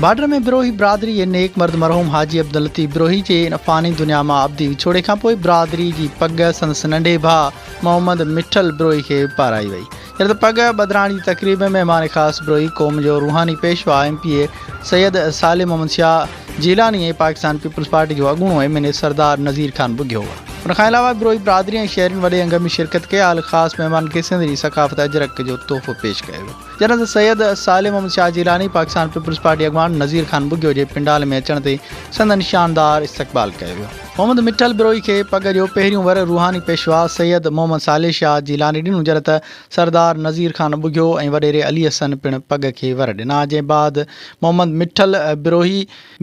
Border ۾ Brohi برادري جي نيڪ مرد مرحوم حاجي عبداللطيف بروهي جي ان فاني دنيا مان ابدي وڇوڙي کانپوء برادري جي پڳ سندس ننڍي ڀاء محمد مٺل بروهي کي پارائي وئي. جڏهن ته پڳ ٻڌرائڻ جي تقريب ۾ مهمان خاص بروهي قوم جو روحاني پيشوا M P A Syed Saleh Muhammad Shah Jilani ۽ Pakistan Peoples Party جو اڳوڻو M N A Sardar Nazir Khan Bughio هئا. ان کان علاوه بروهي برادري ۽ شهرين وڏي انگ ۾ شرڪت ڪئي. آل خاص مهمانن کي سنڌ جي ثقافت اجرڪ جو تحفو پيش ڪيو ويو. جڏهن ته سيد صالح محمد شاهه جيلاني پاڪستان پيپلز پارٽي اڳواڻ نذير خان ٻگهيو جي پنڊال ۾ اچڻ تي سندن شاندار استقبال ڪيو ويو. محمد مٺل بروهي کي پڳ جو پهريون ور روحاني پيشوا سيد محمد صالح شاهه جيلاني ڏنو جڏهن ته سردار نذير خان ٻگهيو ۽ وڏيري علي حسن پڻ پڳ کي ور ڏنا جنهن بعد محمد مٺل بروهي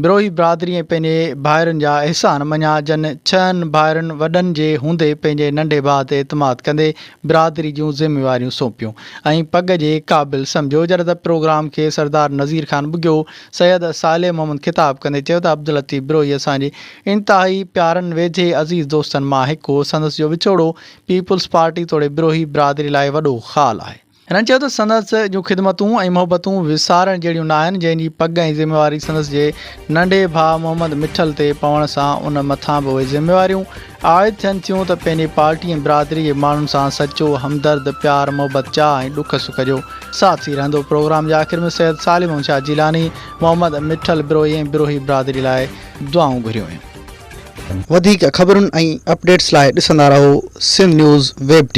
بروهي برادري ۽ پنهنجي ڀائرن جا احسان مڃيا، جن ڇهن ڀائرن وڏن جي هوندي پنهنجي ننڍي ڀاء تي اعتماد ڪندي برادري جون ذميواريون سونپيون ۽ پڳ جي قابل سمجهيو، جڏهن ته پروگرام کي سردار نذير خان ٻگهيو، سيد صالح محمد خطاب ڪندي چيو ته عبداللطيف بروهي اسان جي انتهائي پيارن ويجهي عزيز دوستن مان هڪ هو، سندس جو وڇوڙو پيپلز پارٽي توڙي بروهي برادري لاء وڏو خال آهي. هنن چيو ته سندس جون خدمتون ۽ محبتون وسارڻ جهڙيون ناهن، جنهن جي پڳ ۽ ذميواري سندس جي ننڍي ڀاء محمد مٺل تي پوڻ سان ان مٿان به اهي ذميواريون عائد ٿين ٿيون ته پنهنجي پارٽي ۽ برادري جي ماڻهن سان سچو همدرد، پيار، محبت، چاهه ۽ ڏک سک جو ساٿي رهندو. پروگرام جي آخر ۾ سيد صالح محمد شاهه جيلاني، محمد مٺل بروهي ۽ بروهي برادري لاء دعائون گهريون ويون. وڌيڪ خبرن ۽ اپڊيٽس لاء ڏسندا رهو سنڌ نيوز ويب ٽي.